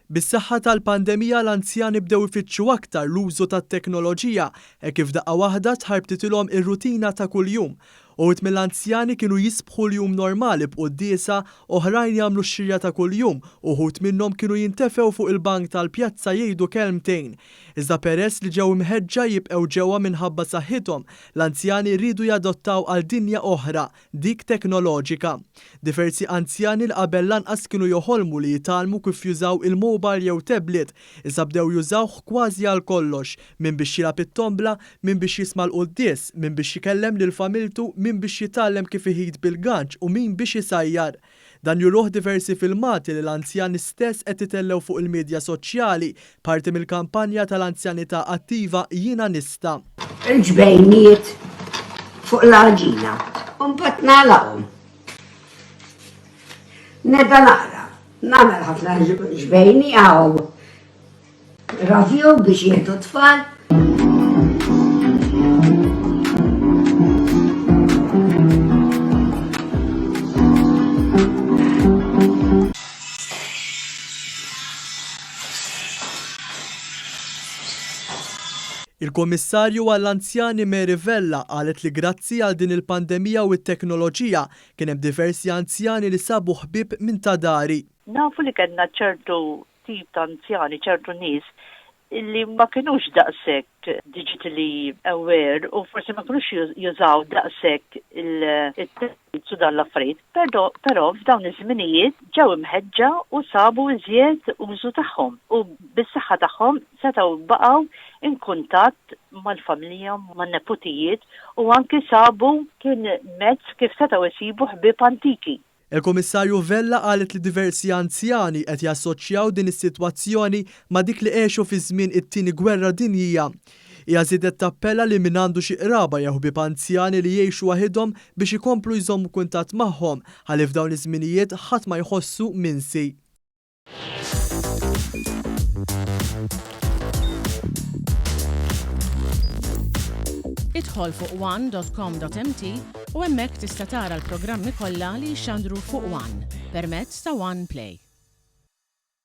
Bis-saħħa tal-pandemija l-anzjani bdew ifittxu aktar l-użu tat-teknoloġija hekk kif f'daqqa waħda tħarbtitilhom ir-rutina ta' kuljum. Uħud mill-anzjani kienu jisbħu l-jum normali b'quddiesa, oħrajn jagħmlu x-xirja ta' kuljum u wħud minnhom kienu jintefgħu fuq il-bank tal-pjazza jgħidu kelmtejn. Iżda peress li ġew imħeġġa jibqgħu ġewwa minħabba saħħithom, l-anzjani riedu jadottaw għal dinja oħra, dik teknoloġika. Diversi anzjani li qabel lanqas kienu joħolmu li jitgħallmu kif jużaw il-mobile jew tablet, issa bdew jużawh kważi għal kollox, min biex jilgħab it-tombla, min biex jisma' l-quddies, min biex ikellem lil familtu, min biex jitgħallem kif iħit bil-ganċ u min biex isajjar. Dan juruh diversi filmati li l-anzjani stess qed itellgħu fuq il-midja soċjali, parti mill-kampanja tal-anzjanità attiva Jiena Nista'. Il-ġbejniet fuq l-għaġina u mbagħad nagħlaqhom. Nibda naqra, nagħmel ħafna ġbejni għaw Rafju biex jieħdu tfal. Il-Kummissarju għall-Anzjani Mary Vella qalet li grazzi għal din il-pandemija u t-teknoloġija kien hemm diversi anzjani li sabu ħbieb minn ta' dari. Nafu li kellna ċertu tip ta' anzjani, ċertu nies li ma kinux daqshekk digitally aware u forsi ma kinux jużaw daqshekk il-tablets u dan l-affarijiet, però f'dawn iż-żminijiet ġew imħeġġa u sabu iżjed użu tagħhom u bis-saħħa tagħhom setgħu baqgħu in kuntatt mal-familja, man-neputijiet u anki sabu kien mezz kif setgħu jsibu ħbieb antiki. Il-Kummissarju Vella qalet li diversi anzjani qed jassoċjaw din is-sitwazzjoni ma' dik li għexu fi żmien it-Tieni Gwerra Dinjija. Hija żiedet tappella li min għandu xi qraba jew ħbieb anzjani li jgħixu waħidhom biex ikomplu jżommu kuntatt magħhom ħalli f'dawn iż-żminijiet ħadd ma jħossu minsi. Idħol fuq one.com.mt u hemmhekk tista' tara l-programmi kollha li jixxandru fuq One permezz ta' One Play.